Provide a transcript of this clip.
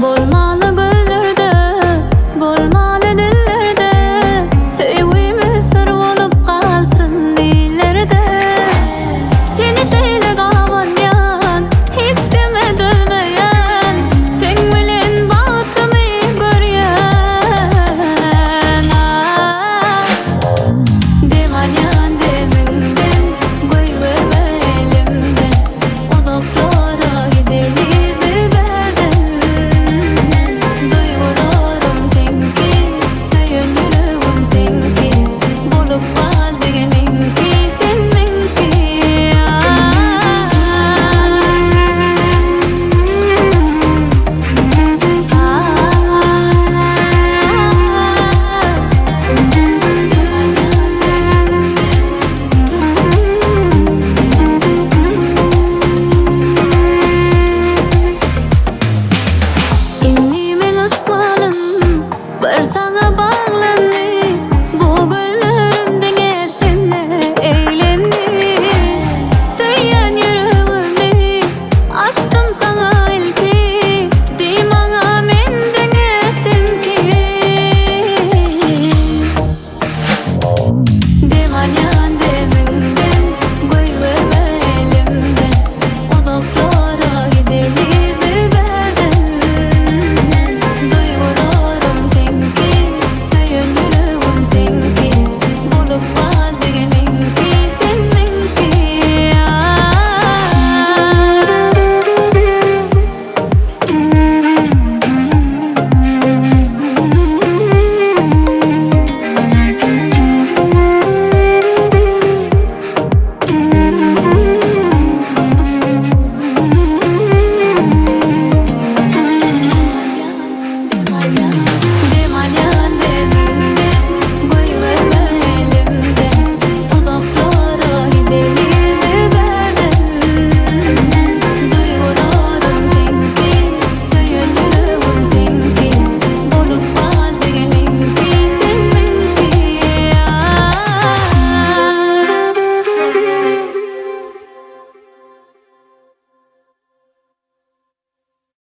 Bolmaly göllerde, bolmaly dillerde, Söýgimiz syr bolup galsyn illerde. Seni şeýle gabanýan, hiç kime dözmeýän, Seň bilen bagtymy görýän. Ah, dem alýan demiňden, goýberme elimden, Uzaklara gideli biz bärden. Duýgularym seňki, söýen ýüregim seňki, Bolup gal diňe meňki, sen meňki. Indi meň ykbalym bir saňa baglandy, Bu günlerim diňe sende eglendi. Söýýän ýüregimi açdym saňa ilki, Diý maňa men diňe seňki. Dem alýan demiňden, goýberme elimden, Uzaklara gideli biz bärden. Duýgularym seňki, söýen ýüregim seňki, Bolup gal diňe meňki, sen meňki.